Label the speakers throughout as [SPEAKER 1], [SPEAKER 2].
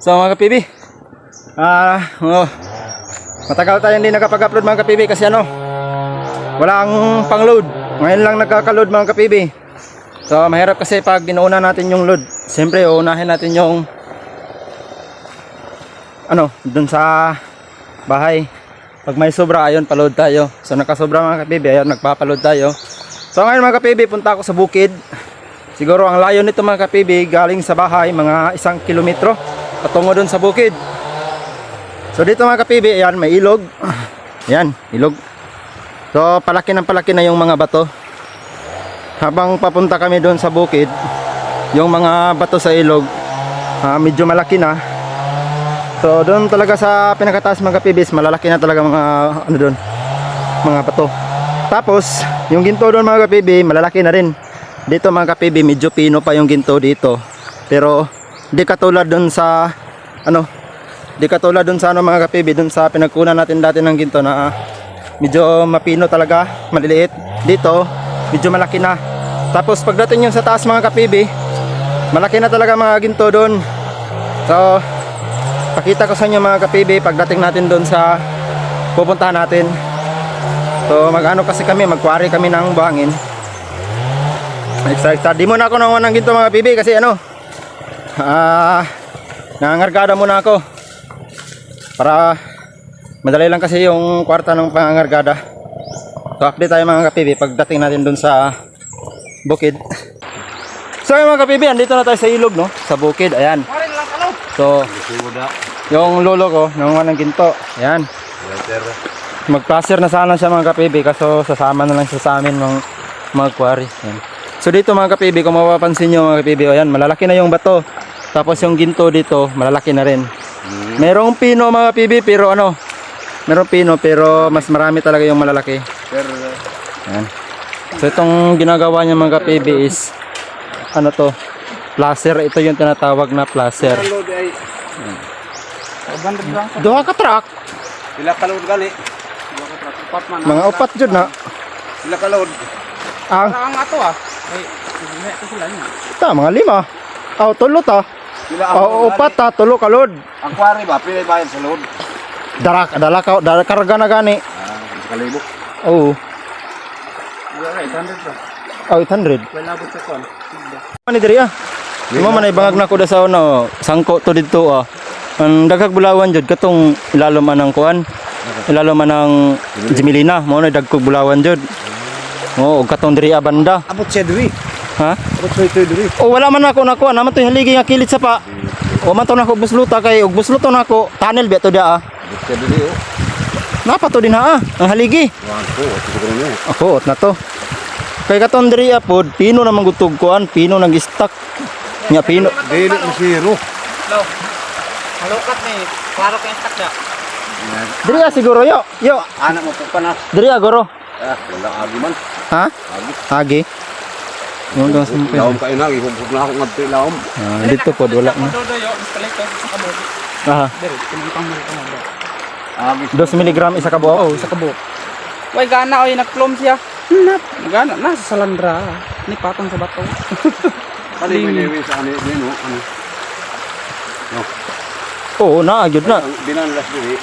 [SPEAKER 1] So mga ka-PB, oh, matagal tayo hindi nakapag-upload, mga ka-PB, kasi ano, walang pang-load. Ngayon lang nagkaka-load, mga ka-PB. So mahirap kasi pag inuuna natin yung load. Siyempre, uunahin natin yung ano, dun sa bahay. Pag may sobra, ayun, paload tayo. So nakasobra, mga ka-PB, ayun, nagpapaload tayo. So ngayon, mga ka-PB, punta ako sa bukid. Siguro ang layo nito, mga ka-PB, galing sa bahay, mga 1 kilometro patungo dun sa bukid. So dito, mga ka-PB, ayan, may ilog. Ayan, ilog. So palaki ng palaki na yung mga bato. Habang papunta kami doon sa bukid, yung mga bato sa ilog, medyo malaki na. So doon talaga sa pinakataas, mga ka-PB, malalaki na talaga mga ano doon, mga bato. Tapos, yung ginto doon, mga ka-PB, malalaki na rin. Dito, mga ka-PB, medyo pino pa yung ginto dito. Pero di katulad doon sa ano, di katulad doon sa ano, mga ka-PB, doon sa pinagkunan natin dati ng ginto na medyo mapino talaga, maliliit. Dito, medyo malaki na. Tapos pagdating yung sa taas, mga ka-PB, malaki na talaga mga ginto doon. So, pakita ko sa inyo, mga ka-PB, pagdating natin doon sa pupuntahan natin. So mag-ano kasi kami, magkwari kami ng buhangin. Extra extra. Di muna ako nanguha ng ginto, mga ka-PB, kasi ano, nangangargada muna ako. Para madali lang kasi yung kwarta ng pangangargada. So update tayo, mga ka-PB, pagdating natin doon sa bukid. So ayun, mga ka-PB, andito na tayo sa ilog, no? Sa bukid, ayan. So, yung lolo ko, nanguha ng ginto. Ayan. Mag-placer na sana siya, mga ka-PB, kaso sasama na lang siya sa amin ng mga quarry. Ayan. So dito, mga ka-PB, kung mapapansin nyo, mga ka-PB, ayan, malalaki na yung bato. Tapos yung ginto dito, malalaki na rin. Merong pino, mga ka-PB, pero ano, merong pino pero mas marami talaga yung malalaki. Ayan. So itong ginagawa niya, mga ka-PB, is ano to, placer. Ito yung tinatawag na placer.
[SPEAKER 2] Load ay
[SPEAKER 3] 500 lang.
[SPEAKER 1] Duha ka truck,
[SPEAKER 2] pila ka load gali?
[SPEAKER 3] Upat man.
[SPEAKER 1] Mga upat jud na.
[SPEAKER 2] Pila ka load?
[SPEAKER 1] Ang
[SPEAKER 3] Ang ato ah. Ay, hindi ito sila niya.
[SPEAKER 1] Ta, mga lima. Aw, tulo ta.
[SPEAKER 2] Pila ang
[SPEAKER 1] Aw,
[SPEAKER 2] load
[SPEAKER 1] upat
[SPEAKER 2] gali?
[SPEAKER 1] ta, tulo ka load.
[SPEAKER 2] Ang kwari ba pila bayad sa load?
[SPEAKER 1] Dara, dala ka, dala karga na gani.
[SPEAKER 2] Ah, 1,000.
[SPEAKER 1] Oo.
[SPEAKER 3] Wala ka, 800 ba?
[SPEAKER 1] Oh, 800.
[SPEAKER 3] Wala abot sa kon.
[SPEAKER 1] Ani diri ah. Mo man ay bangag na ko da sa ano, sangko to didto ah. Ang daghag bulawan jud katong ilalo man ang kuan. Ilalo man ang Jimilina, mo na dagkog bulawan jud. Oo, ug katong diri ah, banda.
[SPEAKER 2] Abot siya diri.
[SPEAKER 1] Ha?
[SPEAKER 2] Abot siya diri.
[SPEAKER 1] O wala man ako nakuha, naman to haligi nga kilid sa pa. O man to nako busluta kay og busluto nako, tunnel ba to da ah.
[SPEAKER 2] Abot siya diri oh.
[SPEAKER 1] Napa to din ha ah, ang haligi.
[SPEAKER 2] Wan ko, siguro niya.
[SPEAKER 1] Ako, ot na to. Kay katong diri ah, pod, pino naman gutog kuan, pino nag stock. Nya pino.
[SPEAKER 2] Dili mo zero.
[SPEAKER 3] Lo. Halukat ni, klaro kay stock da.
[SPEAKER 1] Diri ah, siguro yo. Yo,
[SPEAKER 2] Anak mo pa na.
[SPEAKER 1] diri ah, goro.
[SPEAKER 2] Ah, wala agi man.
[SPEAKER 1] Ha?
[SPEAKER 2] Agi.
[SPEAKER 1] Agi. Yung dong sampai.
[SPEAKER 2] Laom kayo na, ihubog na ako ngadto laom.
[SPEAKER 1] Ah, dito pod wala na.
[SPEAKER 3] Dodo yo, palit ko sa kabo.
[SPEAKER 1] Aha.
[SPEAKER 3] Dere, tinutang mo ito mo.
[SPEAKER 2] Agi.
[SPEAKER 1] 2 milligram isa ka buo.
[SPEAKER 3] Oh, sa kabo. Way gana oy nagplom siya. Nap, gana na sa salandra. Ni patong sa bato.
[SPEAKER 2] Kani may niwi sa ani din oh. Ano? No.
[SPEAKER 1] Oo, na gyud na.
[SPEAKER 2] Ang binanlas diri.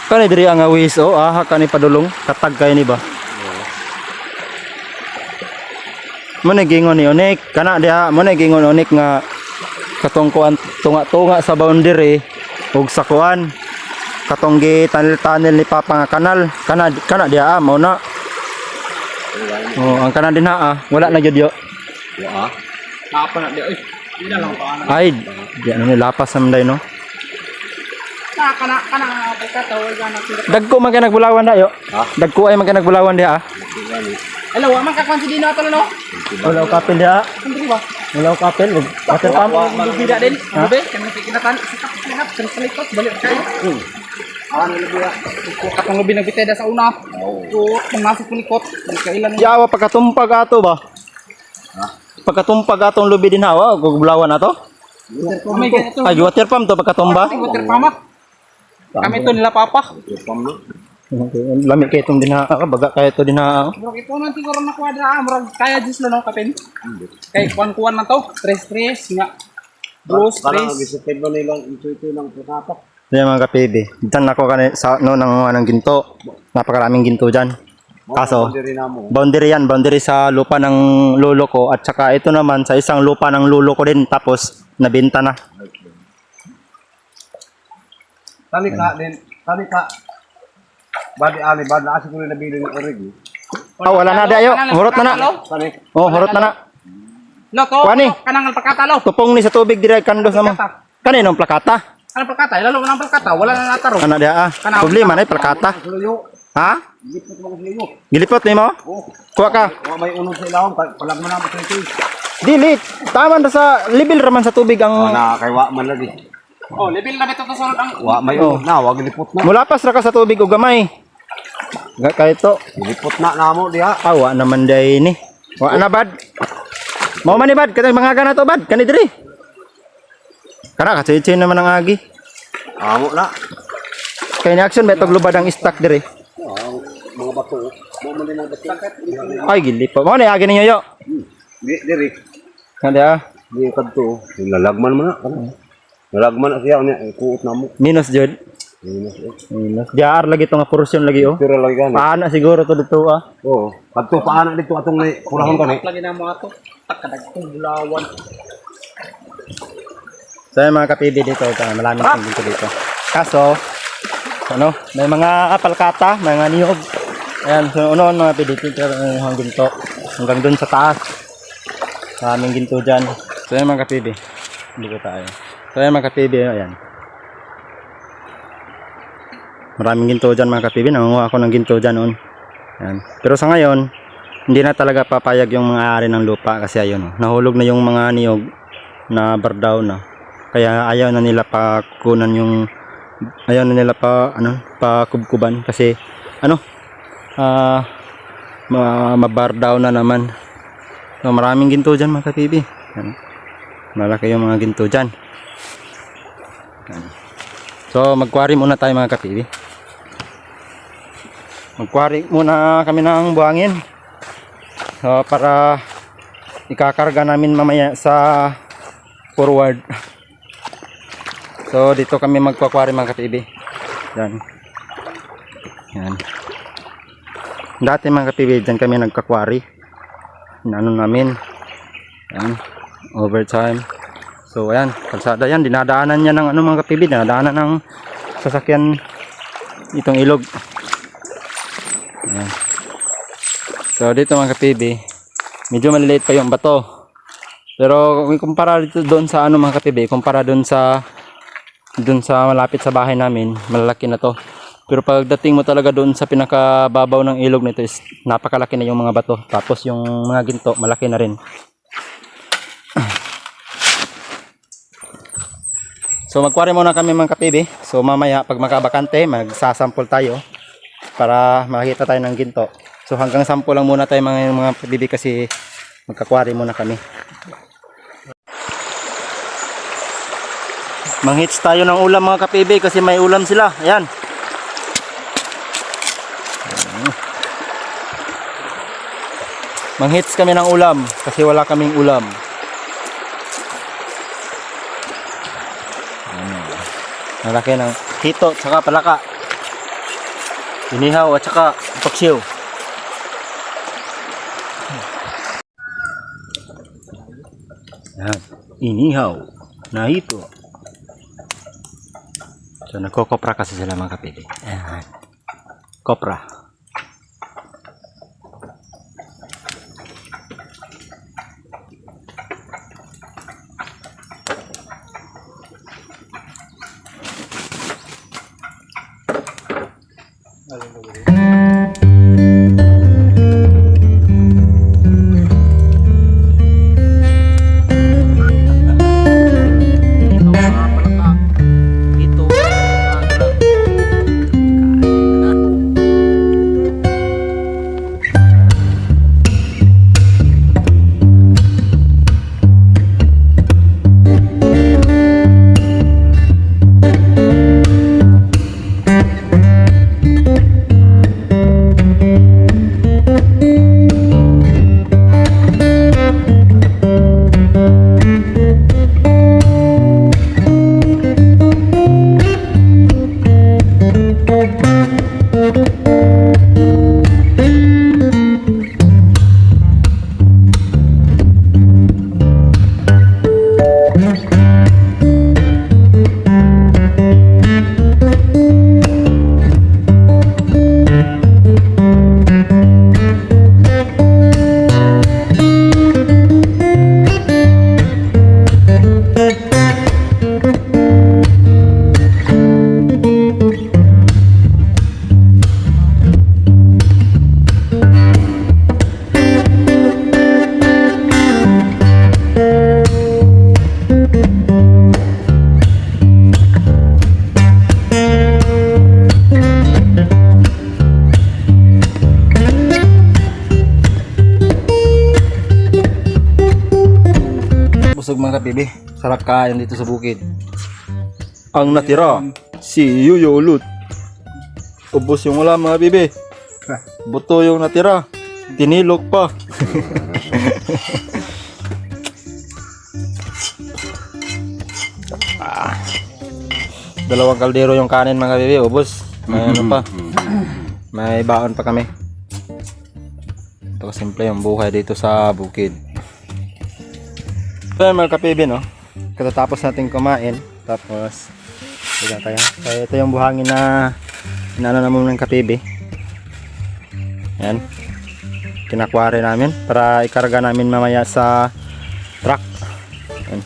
[SPEAKER 1] Kani diri ang awis oh, aha kani padulong katag kay ni ba. Mo na gingon ni Onik, kana diha mo na gingon Onik nga katong kuan tunga-tunga sa boundary ug sa kuan katong gi tunnel-tunnel ni Papa nga kanal kana kana diha ah, mao na. Oh, ang kanan din ha ah, wala na gyud yo.
[SPEAKER 2] Wa.
[SPEAKER 3] Napa na di oy. Di na lang pa ana.
[SPEAKER 1] Ay, di ano ni lapas naman day no.
[SPEAKER 3] Na kana kana kay kato way gana sila.
[SPEAKER 1] Dagko man kay nagbulawan da yo.
[SPEAKER 2] Ha?
[SPEAKER 1] Dagko ay man kay nagbulawan diha ah.
[SPEAKER 3] Hello, wa man ka kwan si Dino ato no.
[SPEAKER 1] Wala ko kapil diha.
[SPEAKER 3] Kundi ba?
[SPEAKER 1] Wala ko kapil. Water pump.
[SPEAKER 3] Lubida din. Lube, kami kinatan sa kapit sa salikot balik kayo.
[SPEAKER 2] Ano lubi ah?
[SPEAKER 3] Ko katong lubi nagbitay sa una. Oo, kung nasa kulikot, kailan
[SPEAKER 1] Yawa pagkatumpag ato ba? Pagkatumpag atong lubi din hawa, gugulawan ato?
[SPEAKER 3] May ganito.
[SPEAKER 1] Ay, water pump to pagkatumba.
[SPEAKER 3] Water pump. Ah. Kami to nila papa.
[SPEAKER 2] Pam no.
[SPEAKER 1] Lami kay itong dinha, baga kay ito dinha.
[SPEAKER 3] Murag ito man siguro na kwadra, ah. Murag kaya jis no kapin. Kay kuan-kuan man to, tres-tres nga. Dos,
[SPEAKER 2] Parang
[SPEAKER 3] tres.
[SPEAKER 2] gisipid mo nilang ito ng putapak.
[SPEAKER 1] Yan, mga ka-PB. Diyan ako kani sa no nanguha ng ginto. Napakaraming ginto diyan. Kaso,
[SPEAKER 2] Hindi rin mo.
[SPEAKER 1] boundary yan, boundary sa lupa ng lolo ko at saka ito naman sa isang lupa ng lolo ko din, tapos nabenta na.
[SPEAKER 2] Tani ka din, tani ka. Badi ali bad na siguro nabili ng orig. Eh.
[SPEAKER 1] Ah, wala na dayo. Hurot na na.
[SPEAKER 2] Tani.
[SPEAKER 1] Oh, hurot na na.
[SPEAKER 3] Lo to.
[SPEAKER 1] Kuha ni.
[SPEAKER 3] Kanang alpakata lo.
[SPEAKER 1] Tupong ni sa tubig dire kandos na mo. Kaninong plakata?
[SPEAKER 3] Kanang plakata, lalo nang plakata, wala na nataro.
[SPEAKER 1] Ana dia ah. Problema na plakata.
[SPEAKER 2] Suluyo.
[SPEAKER 1] Ha?
[SPEAKER 2] Gipot mo suluyo.
[SPEAKER 1] Gilipot nimo?
[SPEAKER 2] Oh.
[SPEAKER 1] Kuha ka.
[SPEAKER 2] Wa may unod sa ilawom palag mo na mo ito.
[SPEAKER 1] Dili, tama na sa level raman sa tubig ang
[SPEAKER 2] Na kay wa man lagi.
[SPEAKER 3] Oh, level na bitaw to sunod ang
[SPEAKER 2] Wa may
[SPEAKER 1] Oh.
[SPEAKER 2] unod na, wa gilipot na.
[SPEAKER 1] Mulapas ra ka sa tubig og gamay. Ga kay to.
[SPEAKER 2] Gilipot na namo diha.
[SPEAKER 1] Awa naman day ni. Wa na bad. Mao man ni bad katong mga na to bad kani diri. Kana ka naman ang agi.
[SPEAKER 2] Amo na.
[SPEAKER 1] Kay ni action betog lubad ang stock diri.
[SPEAKER 2] Ah, mga bato. Mo man din ang bato.
[SPEAKER 1] Ay gili pa. Mao ni agi ninyo yo.
[SPEAKER 2] Di diri.
[SPEAKER 1] Kani ah.
[SPEAKER 2] Di kadto. Lalagman man na. Kana. Lalagman na siya unya kuot na mo.
[SPEAKER 1] Minus jud.
[SPEAKER 2] Minus, eh.
[SPEAKER 1] Minus. Diar lagi to nga portion lagi oh.
[SPEAKER 2] Pero lagi gani.
[SPEAKER 1] Paana siguro to dito ah.
[SPEAKER 2] Oo. Kadto pa ana dito atong ni pulahon kani.
[SPEAKER 3] Lagi na mo ato. Takadagtong bulawan.
[SPEAKER 1] So yung mga ka-PB dito, maraming ah! dito dito. Kaso, ano, may mga palkata, mga niyog. Ayan, so noon mga PB dito, ang ginto. Hanggang dun sa taas. Maraming ginto dyan. So yan, mga ka-PB, dito tayo. So yan, mga ka-PB, ayan. Maraming ginto dyan, mga ka-PB. Nangunguha ako ng ginto dyan noon. Ayan. Pero sa ngayon, hindi na talaga papayag yung mga ari ng lupa kasi ayun, oh, nahulog na yung mga niyog na bardaw na. Kaya ayaw na nila pakunan yung ayaw na nila pa ano pakubkuban kasi ano mabardaw na naman. So, maraming ginto dyan, mga ka-PB. Yan. Malaki yung mga ginto dyan. Yan. So magkwari muna tayo, mga ka-PB. Magkwari muna kami ng buhangin. So, para ikakarga namin mamaya sa forward. So dito kami magkakwari, mga ka-PB. Yan. Yan. Dati, mga ka-PB, dyan kami nagkakwari. Ano namin. Yan. Overtime. So ayan, kalsada yan. Dinadaanan niya ng ano, mga ka-PB. Dinadaanan ng sasakyan itong ilog. Ayan. So dito, mga ka-PB, medyo maliliit pa yung bato. Pero kung ikumpara dito doon sa ano, mga ka-PB, kumpara doon sa malapit sa bahay namin, malalaki na to. Pero pagdating mo talaga doon sa pinakababaw ng ilog nito is napakalaki na yung mga bato. Tapos yung mga ginto, malaki na rin. So magkwari muna kami, mga ka-PB. So mamaya pag makabakante, magsasample tayo para makakita tayo ng ginto. So hanggang sample lang muna tayo, mga ka-PB, kasi magkakwari muna kami. Manghits tayo ng ulam, mga ka-PB, kasi may ulam sila. Ayan. Manghits kami ng ulam kasi wala kaming ulam. Ayan. Malaki ng hito tsaka palaka. Inihaw at saka paksiw. Ayan. Inihaw na hito. So nagkokopra kasi sila, mga ka-PB. Ayan. Kopra. Ito mga palaka. Ito. mga kapibi. Sarap kain dito sa bukid. Ang natira, si Yuyo Ulut. Ubos yung ulam, mga bibi. Buto yung natira. Tinilok pa. Ah. Dalawang kaldero yung kanin, mga bibi. Ubos. May ano pa. May baon pa kami. Ito simple yung buhay dito sa bukid. So yun, mga kapibi, no? Katatapos natin kumain. Tapos, higa tayo. So ito yung buhangin na inaano naman ng kapibi. Ayan. Kinakware namin para ikarga namin mamaya sa truck. Ayan.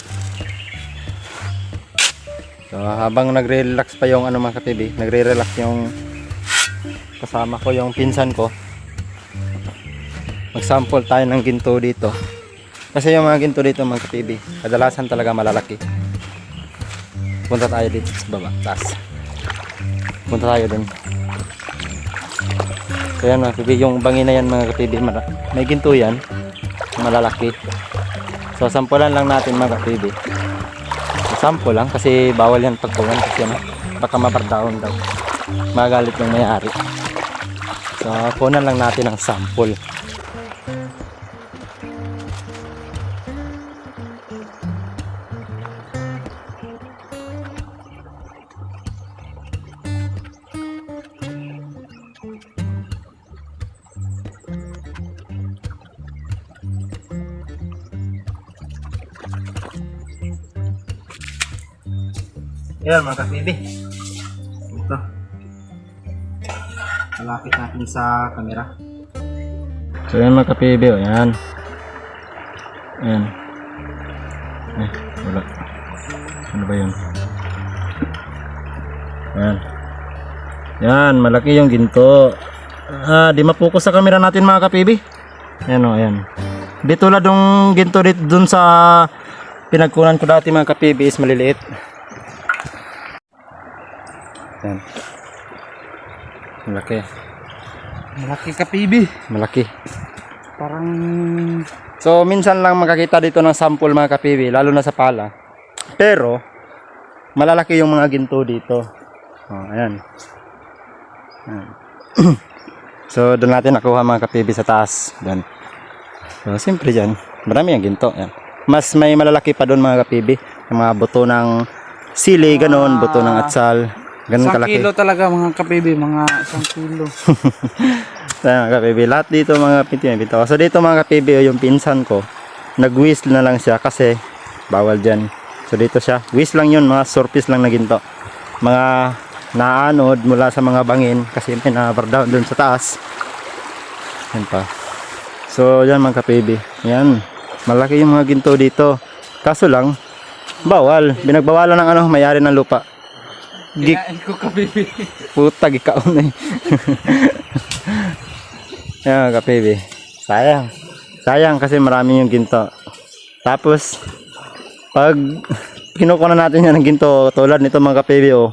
[SPEAKER 1] So habang nagre-relax pa yung ano, mga kapibi, nagre-relax yung kasama ko, yung pinsan ko. Mag-sample tayo ng ginto dito. Kasi yung mga ginto dito, mga kapibi, kadalasan talaga malalaki. Punta tayo dito sa baba, taas. Punta tayo dun. So yan, mga kapibi, yung bangin na yan, mga kapibi, may ginto yan, malalaki. So sampulan lang natin, mga kapibi. Sample lang kasi bawal yan pagkuhan kasi ano, baka mabardaon daw. Magalit yung may-ari. So kunan lang natin ang sample. Ayan, mga kapibi. Ito. Malapit natin sa camera. So yan, mga kapibi. O, yan. Ayan. Eh, wala. Ano ba yun? Ayan. Yan, malaki yung ginto. Ah, di mapokus sa camera natin, mga kapibi. Ayan o, ayan. Di tulad ng ginto dito dun sa pinagkunan ko dati, mga kapibi, is maliliit. Ayan. Malaki.
[SPEAKER 3] Malaki kapibi.
[SPEAKER 1] Malaki.
[SPEAKER 3] Parang
[SPEAKER 1] So, minsan lang makakita dito ng sample, mga kapibi, lalo na sa pala. Pero, malalaki yung mga ginto dito. Oh, ayan. Ayan. So, doon natin nakuha, mga kapibi, sa taas. Doon. So, siyempre dyan, marami ang ginto. Ayan. Mas may malalaki pa doon, mga kapibi. Yung mga buto ng sili, ganun, buto ng atsal. Ganun
[SPEAKER 3] isang
[SPEAKER 1] kalaki.
[SPEAKER 3] kilo talaga, mga kapibi, mga 1 kilo.
[SPEAKER 1] Ayan, mga kapibi, lahat dito mga pinto yung pinto. So dito, mga kapibi, oh, yung pinsan ko, nag-whistle na lang siya kasi bawal dyan. So dito siya, whistle lang yun, mga surface lang na ginto. Mga naanod mula sa mga bangin kasi may na-down dun sa taas. Yan pa. So yan, mga kapibi, yan. Malaki yung mga ginto dito. Kaso lang, bawal. Binagbawalan ng ano, may-ari ng lupa. Gik
[SPEAKER 3] Kinain ko, kapibi.
[SPEAKER 1] Puta, gikaon na eh. Ayan, mga kapibi. Sayang. Sayang kasi marami yung ginto. Tapos, pag kinukuha na natin yan ng ginto, tulad nito, mga kapibi, oh,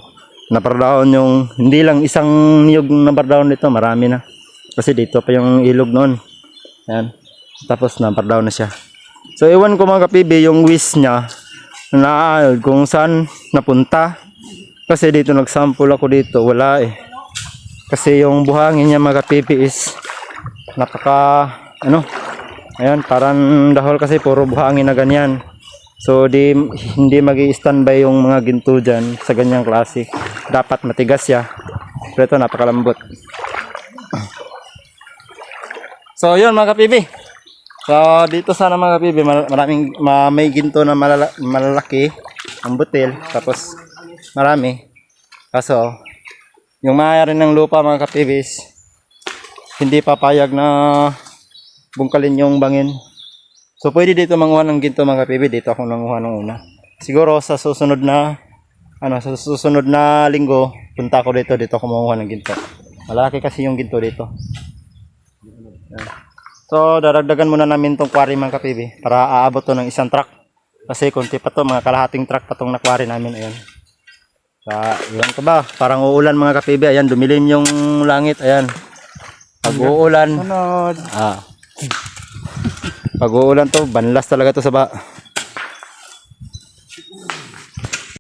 [SPEAKER 1] napardaon yung, hindi lang isang niyog napardaon nito, marami na. Kasi dito pa yung ilog noon. Ayan. Tapos napardaon na siya. So, ewan ko, mga kapibi, yung wish niya, na kung saan napunta. Kasi dito nagsample ako dito, wala eh. Kasi yung buhangin niya, mga kapipi, is napaka ano, ayan, parang dahol kasi puro buhangin na ganyan. So di hindi magi standby yung mga ginto dyan sa ganyang klase. Dapat matigas siya. Pero ito napakalambot. So yun, mga kapipi. So dito sana, mga kapipi, maraming may ginto na malalaki ang butil, tapos marami. Kaso yung may-ari ng lupa, mga kapibis, hindi papayag na bungkalin yung bangin. So pwede dito manguha ng ginto, mga kapibi. Dito ako nanguha ng una. Siguro sa susunod na ano, sa susunod na linggo, punta ako dito, dito ako manguha ng ginto. Malaki kasi yung ginto dito. Yan. So daragdagan muna namin tong quarry, mga kapibi, para aabot to ng isang truck. Kasi konti pa to, mga kalahating truck pa tong nakwari namin, ayan. Sa, iwan ko ba, parang uulan, mga kapibi. Ayan, dumilim yung langit. Ayan. Pag uulan,
[SPEAKER 3] Sunod.
[SPEAKER 1] ah. Pag uulan to, banlas talaga to sa ba.